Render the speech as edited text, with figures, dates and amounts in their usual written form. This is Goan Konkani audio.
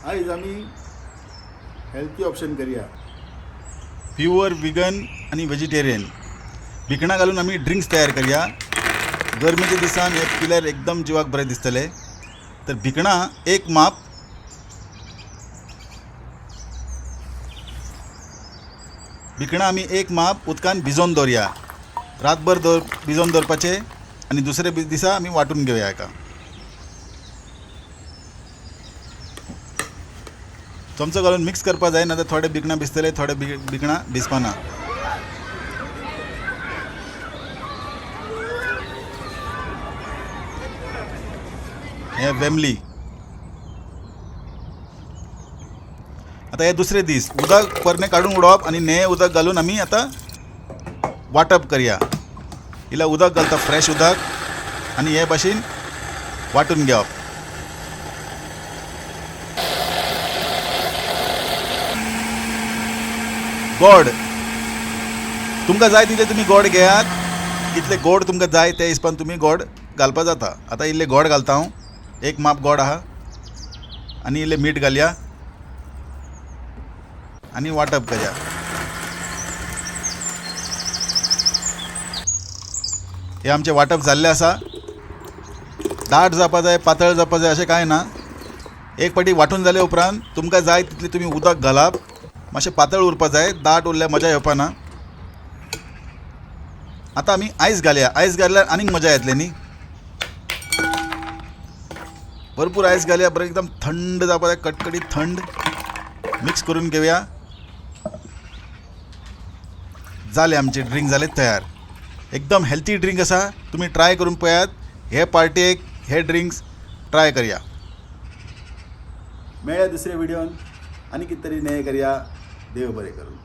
आयज आमी हेल्थी ऑप्शन करया, प्युअर विगन आनी वेजिटेरियन। भिकणां घालून आमी ड्रिंक्स तयार करया। गरमेच्या दिसान हे पिल्यार एकदम जिवाक बरें दिसतलें। तर भिकणां एक माप, भिकणां आमी एक माप उदकान भिजोवन दवरया, रातभर भिजोवन दवरपाचें आनी दुसरे दिसा आमी वांटून घेवया हेका। चमचो घालून मिक्स करपा जाय, नाजाल्यार थोडे भिकणां भिजतले, थोडे भिकणां भिजपाना। हे वेमली। आतां हे दुसरे दीस उदक पोरणें काडून उडोवप आनी नें उदक घालून आमी आतां वांटप करया। इल्लें उदक घालता, फ्रेश उदक, आनी हे भाशेन वांटून घेवप। गोड तुमकां जाय तितलें तुमी गोड घेयात, कितले गोड तुमकां जाय ते हिसपान तुमी गोड घालपा जाता। आतां इल्लें गोड घालता हांव, एक माप गोड आहा, आनी इल्लें मीठ घालया आनी वांटप करया। हें आमचें वांटप जाल्लें आसा। दाट जावपा जाय, पातळ जावपा जाय अशें कांय ना। एक पाटी वांटून जाले उपरांत तुमकां जाय तितलें तुमी उदक घालप, मातशें पातळ उरपा जाय, दाट उरल्यार मजा येवपा ना। आतां आमी आयस घालया, आयस घातल्यार आनीक मजा येतली न्ही। भरपूर आयस घालया, बरें एकदम थंड जावपा जाय, कटकटीत थंड। मिक्स करून घेवया। जालें आमचें ड्रिंक जालें तयार। एकदम हेल्थी ड्रिंक आसा, तुमी ट्राय करून पळयात। हे पार्टेक हे ड्रिंक्स ट्राय करया। मेळया दुसऱ्या व्हिडियोन आनी कितें तरी नवें करया। देव बरें करूं।